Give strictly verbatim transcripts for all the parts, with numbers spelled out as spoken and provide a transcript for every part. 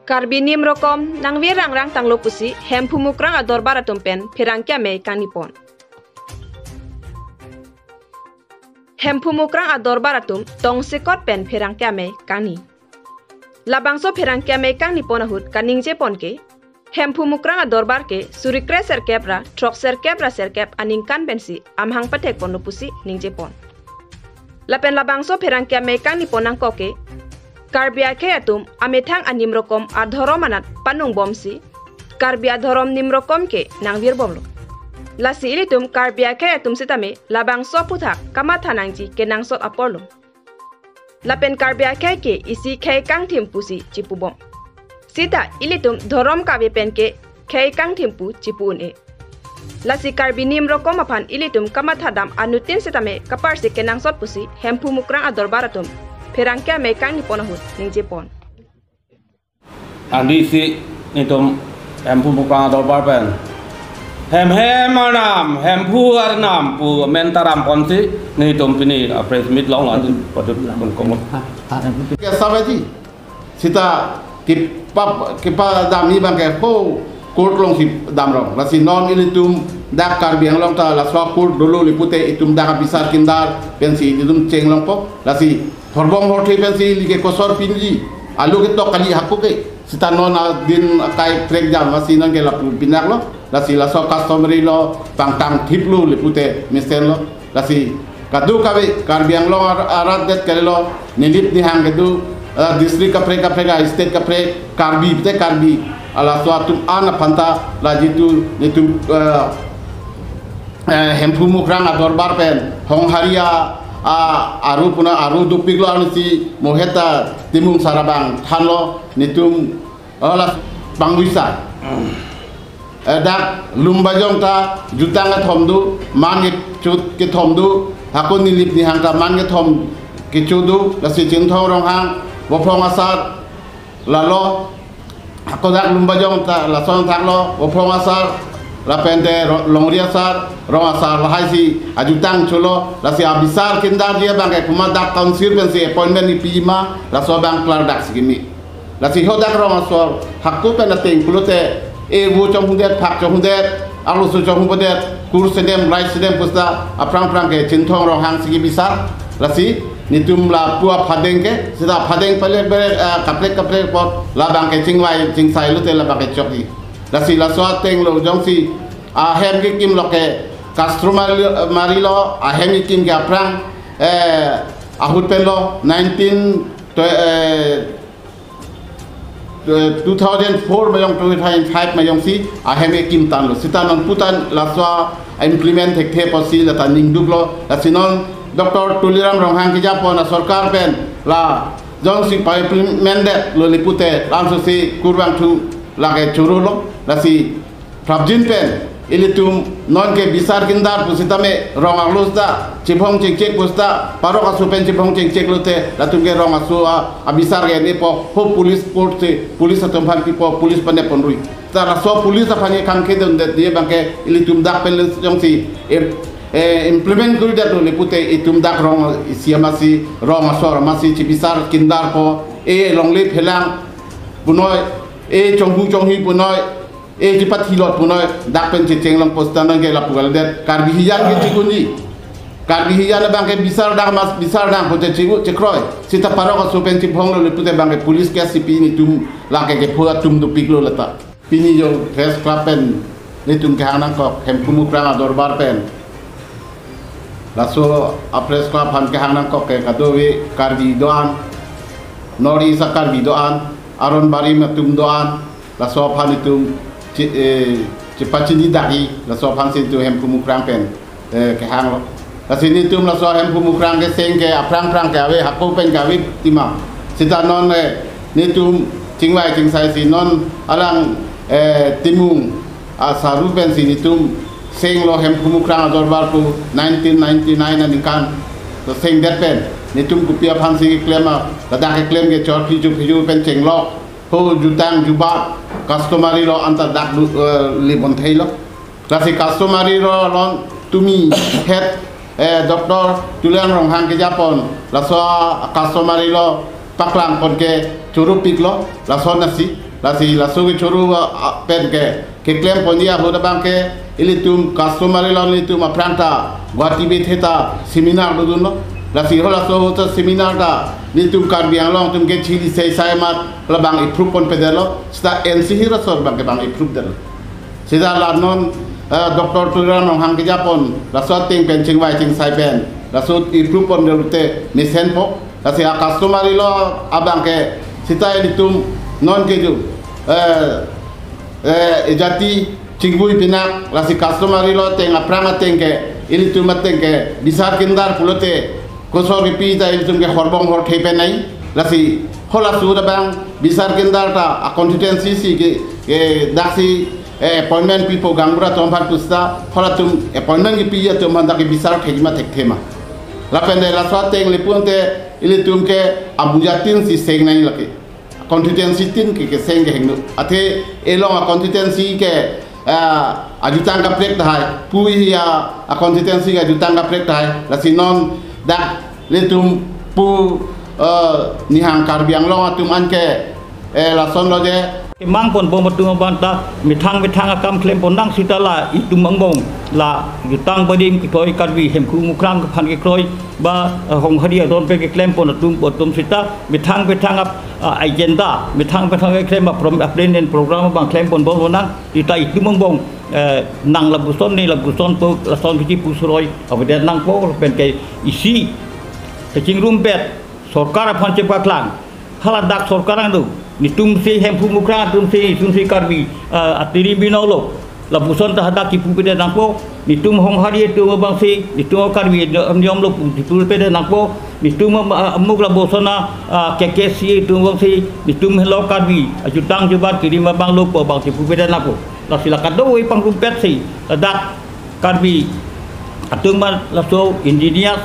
Karbi nim rokom nangvir rangrang tanglo pusi Hemphu Mukrang adorbar atum pen pherangke amei kangnipon. Hemphu Mukrang adorbar atum tongsekot pen pherangke amei kangni. Labangso pherangke amei kangnipon ahut kaningjepon ke, Hemphu Mukrang adorbar ke suri kre serkep ra throk serkep ra serkep aningkan pensi amahang pathekponlo pusi ningjepon. Lapen labangso pherangke amei kangnipon nangkok ke, Karbi akhei atum amethang anim rokom adhorom anat panungbomsi Karbi adhorom nim rokom ke nangvirbomlo. Lasi ilitum Karbi akhei atum sitame labangso aphuthak kamatha nangji kenangsot aporlo. Lapen Karbi akhei ke isi khei kangthim pusi chipubom. Sita ilitum dhorom kave pen ke khei kangthim pu chipu un-e. Lasi Karbi nim rokom aphan ilitum kamathadam anuttin sitame kaparsi kenangsot pusi Hemphu Mukrang adorbar atum pherangke amei kangnipon ahut ningjepon. Andi si nitum Hemphu Mukrang adorbar pen hem hem arnam, Hemphu arnam pu men taramponsi nitum pini, ah, press meet longlo, andi patut pun komot. Ke sabaji sita kipap kipadamji abang ke ho court alongsi damrong. Lasi non ilitum dak Karbi Anglong ta laso court dolo le pute itum dak abisar kindar pensi ilitum chenglongpo. Lasi thorbong horthe pensi ili ke kosor pinji. Alu ketok kali hako ke. Sita non adin akai trek jam lasi non ke lapu pinaklo. Lasi laso customary law pangtang thiplo le pute mesenlo. Lasi kadokave Karbi Anglong ar-, arat det kalilo, nilip nihang kedo, eh, district kaprek kaprek, ah, state kaprek, Karbi pute Karbi. Alaso atum an aphan ta la jitu nitum, eh, eh, Hemphu Mukrang adorbar pen Honghari a, ah, aru puna aru dopiklo, ansi mohet ta Timung sar abang thanlo, nitum, oh, la pangbuisa. Eh, dak Lumbajong ta jutang kethom do, man kechut kethom do, hako nilip nihang ta man kethom kecho do, lasi Chinthong Ronghang, Vophong asar, lalo, hako dak Lumbajong ta lason thaklo, Vophong asar, lapen te Ro-, Longri asar, Rong asar, lahai si ajutang cholo, lasi abisar kindarji abang ke komat dak council pensi appointment ipiji ma, laso abang klardak si kimi. Lasi ho dak rong asor hako pen ateng pulote, e vo chonghongdet, phak chonghongdet, arloso chonghongdet, kur sedem, rai sedem pusta, aphrang phrang ke Chinthong Ronghang si kibisar. Lasi nitum lapu aphadeng ke, sita aphadeng pale bere, ah, kaprek kaprek apot, labang ke chingvai chingsai lote labang ke chokji. Lasi laso ateng lo jongsi ahem kekim lo ke customary lo, ahem kekim ke aphrang, eh, ahut pen lo nineteen, to, eh, eh, two thousand four mayong, two thousand five mayong si ahem kekim tanglo. Sita non putan laso implement thekthe apotsi lata ningduklo. Lasi non Doctor Tuliram Ronghang kejapon asorkar pen la jongsi pa-implement detlo le pute lamso si kurvangthu lake chorolo. Lasi prapjin pen ilitum non ke bisar kindar pusitame rong arlo sita chiphong chingchek pusta, parok aso pen chiphong chingchek lote latum ke rong aso a, abisar ke nepo, ho police court si, police atum aphan pipo, police paneponrui. Ta laso police aphan ke khangke dondet, dia abang ke ilitum dak pen le jongsi, eh, eh, implement kuri detlo le pute itum dak rong isi amatsi, rong asor amatsi chibisar kindarpo, e longle phelang punoi, e chonghu chonghi punoi, e chipathilot punoi, dak pen checheng long pusta non ke lapu kaldet, Karbi hijan ke chikunji. Karbi hijan abang ke bisar dak mas, bisar dak pute chiku chekroi. Sita parok aso pen chiphonglo le pute abang ke police ke sipi nitum lake kepho atum dopiklo lata. Pini jo press club pen nitum kehang nangkok, Hemphu Mukrang adorbar pen. Laso a press club aphan kehang nangkok ke kadokave Karbi do-an, North East a Karbi do-an, aron barim atum do-an, laso aphan itum chi-, eh, chepachini dakji, laso aphan si itum Hemphu Mukrang pen, eh, kehanglo. Lasi nitum laso Hemphu Mukrang keseng ke aphrang phrang ke ave, hako pen ke ave tima. Sita non, eh, nitum chingvai chingsai si non alang, eh, Timung asaru pensi nitum senglo Hemphu Mukrang adorbar pu nineteen ninety-nine aningkan. To sengdet pen nitum kopi aphan si keklem a, ladak keklem ke chor phiju phiju pen chenglo. Ho jutang jubat customary law anta dak du, eh, libon theilo. Lasi customary law along tumi het, eh, Doctor Tuliram Ronghang kejapon laso customary law paklang pon ke choro piklo, lason asi, lasi laso ke choro, ah, ah, pen ke, keklem ponji ahut abang ke, ilitum customary law ilitum aphrang ta, Guwahati bethe ta seminar dodunlo, lasi halaso ahut ta seminar ta, ilitum Karbi Anglong atum ke chili sei sai amat, labang approve ponpedetlo, seta N C hiraso abang ke bang approve detlo. Seta la non, eh, Doctor Tuliram Ronghang kejapon, laso ateng pen chingvai chingsai pen, laso approve pon delu te mesenpo, lasi a customary law abang ke seta ilitum non ke ju, eh, eh, ejati chingvui pinak, lasi customary law ateng aphrang ateng ke, ilitum ateng ke bisar kindar pulote, kosor kepi ta ilitum ke horbong horthe pen nai, lasi halaso ahut abang bisar kindar ta a constituency si ke, ke daksi, eh, appointment pipo gaonbura atum aphan pu seta, halatum appointment kepi atum aphan ta kebisar thekji ma thekthe ma. Lapen de laso ateng le pute ilitum ke amuja tin si seng nai lake. Constituency tin ke keseng ke hingno. Athe along a constituency ke, ah, ajutang kaprek tahai. Pu hi a, a constituency ke ajutang kaprek tahai. Lasi non dak ilitum pu, eh, nihang Karbi Anglong atum an ke, eh, lason lo je. Kemang ponbom atum abang ta methang methang akam klem pon nang seta la itum angbong la jutang badim kekroi Karbi Hemphu Mukrang aphan kekroi ba, eh, Honghari adon pen keklem pon atum atum seta methang methang ap, ah, agenda, methang methang keklem ap prom-, a plan and program abang klem ponbom nang, seta itum angbong, eh, nang lapuson ne lapuson po lason kechipu suroi avedet nangpo pen ke isi kachingrumpet sorkar aphan chepaklang. Hala dak sorkar angno, netum si Hemphu Mukrang atum si, netum si Karbi, ah, atiri binong lo. Lapuson ta hadak chipupedet nangpo, netum Honghari atum abang si, netum Karbi niyom lo chipupedet nangpo, netum am-, ah, amuk lapuson a, ah, K K C atum abang si, netum helo Karbi ajutang jubat kirim abang lo pu abang chipupedet nangpo. Lasi la kadokave pangrumpet si, ladak Karbi atum ma laso indigenous,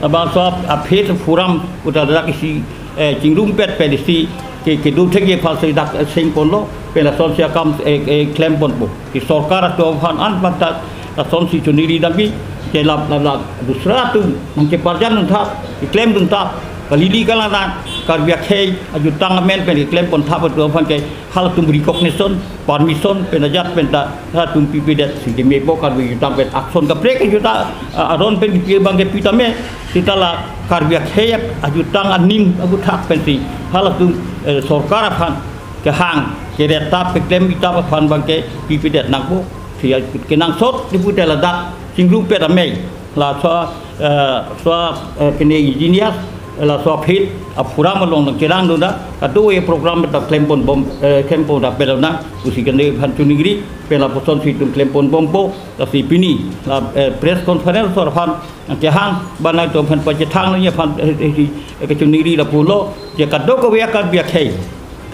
labangso a-, a-faith forum pu ta dak isi, eh, chingrumpet pen isi ke, kedo thekji aphan si dak, eh, seng ponlo, pen lason si akam, eh, eh, klem ponpo. Ke sorkar atum aphan an pata lason si choningri damji, ke la, la, la, dusra atum nangcheparjan dun thap, keklem dun thap, kalili kalang nang, Karbi akhei ajutang amen pen keklem pon thap atum aphan ke halatum recognition, permission pen ajat pen ta halatum pipedet si kemepo Karbi jutang pen action kaprek ajuta, ah, aron pen kepi abang kepi tame, seta la Karbi akhei ajutang aning aguthak pen si halatum, eh, sorkar aphan kehang keret tap keklem itap aphan abang ke pipedet nangpo, si kenangsot chiputa ladak chingrumpet amei. Laso, eh, so, eh, pini engineers, laso a-faith a-forum along nangcherang dun ta, kadokave program ta klem ponbom, eh, klem pon ta pelo nang, pusi kene aphan choningri, pen lapuson si itum klem ponbompo, lasi pini, la, eh, press conference asor aphan, nangkehang, bang nangtum aphan pachethang nangji aphan, eh, eh, eh, kachoningri lapulo, je kadokave a-Karbi akhei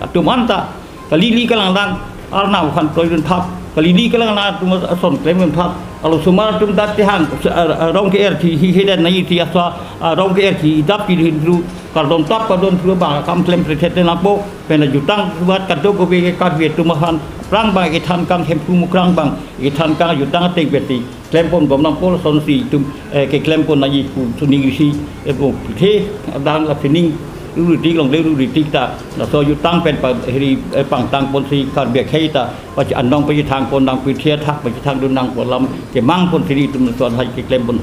atum anta, kalili kalang nang, Arnam aphan kroi dun thap, kalili kalang nang atum ason klem dun thap, alo osomar atum dak kehang, ah, ah, rong ke-er thi, hi hedan nai thi aswa, ah, rong ke-er thi, dap ki hindru, kardom tap kardom thu abang akam klemkle thet nangpo, pen ajutang jubat kadokave ke Karbi atum aphan, aphrang abang kethan kang Hemphu Mukrang abang, kethan kang ajutang ateng pen si klem ponbom nangpo lason si itum, eh, keklem pon nangji pu choningri si, eh, pu the adang la sining ruritik longle ruritik ta, laso jutang pen pa hiri, eh, pangtang pon si Karbi akhei ta, pachi anong pachethang pon nang pithe athak pachethang dun nangpo alam kemang pon si itum laso hai keklem pon.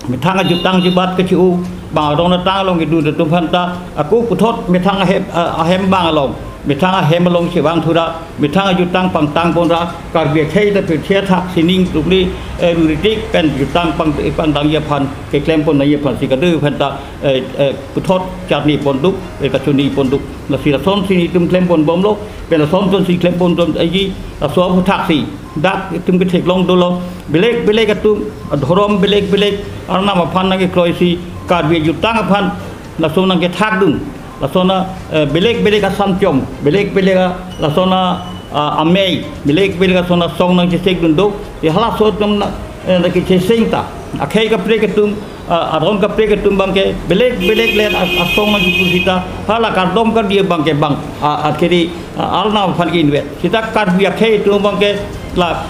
Methang ajutang jubat kachi-u, bang arong natang along kedun atum aphan ta, ako puthot methang ahem, ah, ahem bang along, methang ahem along chevang thu ra, methang ajutang pangtang pon ra, Karbi akhei ta pithe athak sining tukli, eh, ruritik pen jutang pang, eh, pangtangji aphan, keklem pon nangji aphan si kado aphan ta, eh, eh, puthot charni pon duk, eh, kachoningri pon duk, lasi lason si itum klem ponbomlo, pen lason ton si klem pon dun aji, laso aphuthak si dak itum ketheklong dolo, belek belek atum, adhorom belek belek, Arnam aphan nangkekroi si, Karbi ajutang aphan, laso nangkethak dun, laso na, eh, belek belek asan chom, belek belek a, laso na, ah, amei, belek belek ason asong nangchesek dun do, te halaso atum na, eh, nangkecheseng ta, akhei kaprek atum, ah, aron kaprek atum abang ke, belek belek le as-, asong nangchepu seta, hala kardom kardi abang ke bang, ah, ah, kiri, ah, Arnam aphan ke-invite. Seta Karbi akhei atum abang ke, la,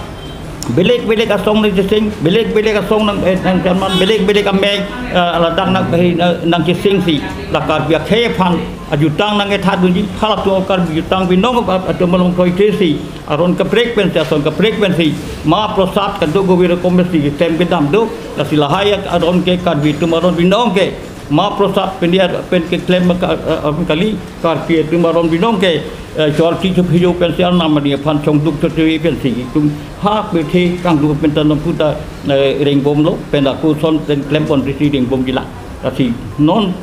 Belek belek asong nangcheseng, belek belek asong nang, eh, nangcharman, belek belek amei, eh, ladak nang, eh, nang, nangchesengsi la Karbi akhei aphan ajutang nangkethat dunji, halatum Karbi jutang binong atum malom kroikresi, aron kaprek pensi, asong kaprek pensi, mahaprasad kadokave rokom pensi keklem kedam do. Lasi lahai aron ke Karbi atum aron binong ke mahaprasad pen dia pen keklem ka, eh, eh, kali, Karbi atum aron binong ke, eh, chor chi chop hijo pensi arnam ani aphan chongduk chotri pensi itum ha pethe kangduk pen ta non puta, eh, rengbomlo, pen ako ason pen klempon risi rengbomjilang. Lasi non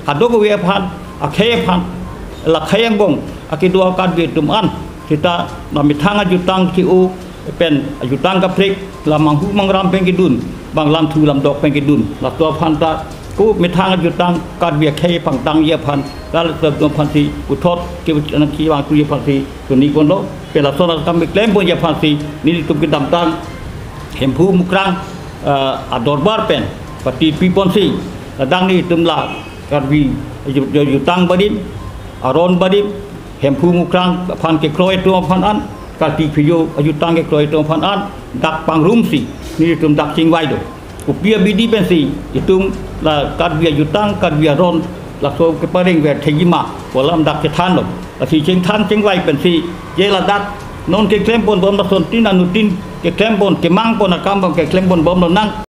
kadokave aphan, akhei aphan, la khei angbong akedo Karbi atum an seta la methang ajutang ke-o pen ajutang kaprek, la manghu mangram pen kedun, bang lamthu lamdok pen kedun, laso aphan ta ko methang ajutang Karbi akhei pangtangji aphan, la latum aphansi puthot ke nangkevang thuji aphansi tuni konlo, pen lason akam keklem ponji aphansi nelitum kedamtang Hemphu Mukrang, eh, adorbar pen patipi ponsi, ladak nelitum la Karbi ju-, ju-, jutang barim, aron barim, Hemphu Mukrang aphan kekroi atum aphan an, Karbi Phejo ajutang kekroi atum aphan an, dak pangrumsi nelitum dak chingvai do. Kopi abidi pensi itum la Karbi ajutang, Karbi aron, laso kepareng ver thekji ma pu alam dak chethanlo. Lasi chingthan chingvai pensi, je ladak non keklempon bom, lason tin anuttin keklempon, kemangpon akam bom keklempon bomlonang.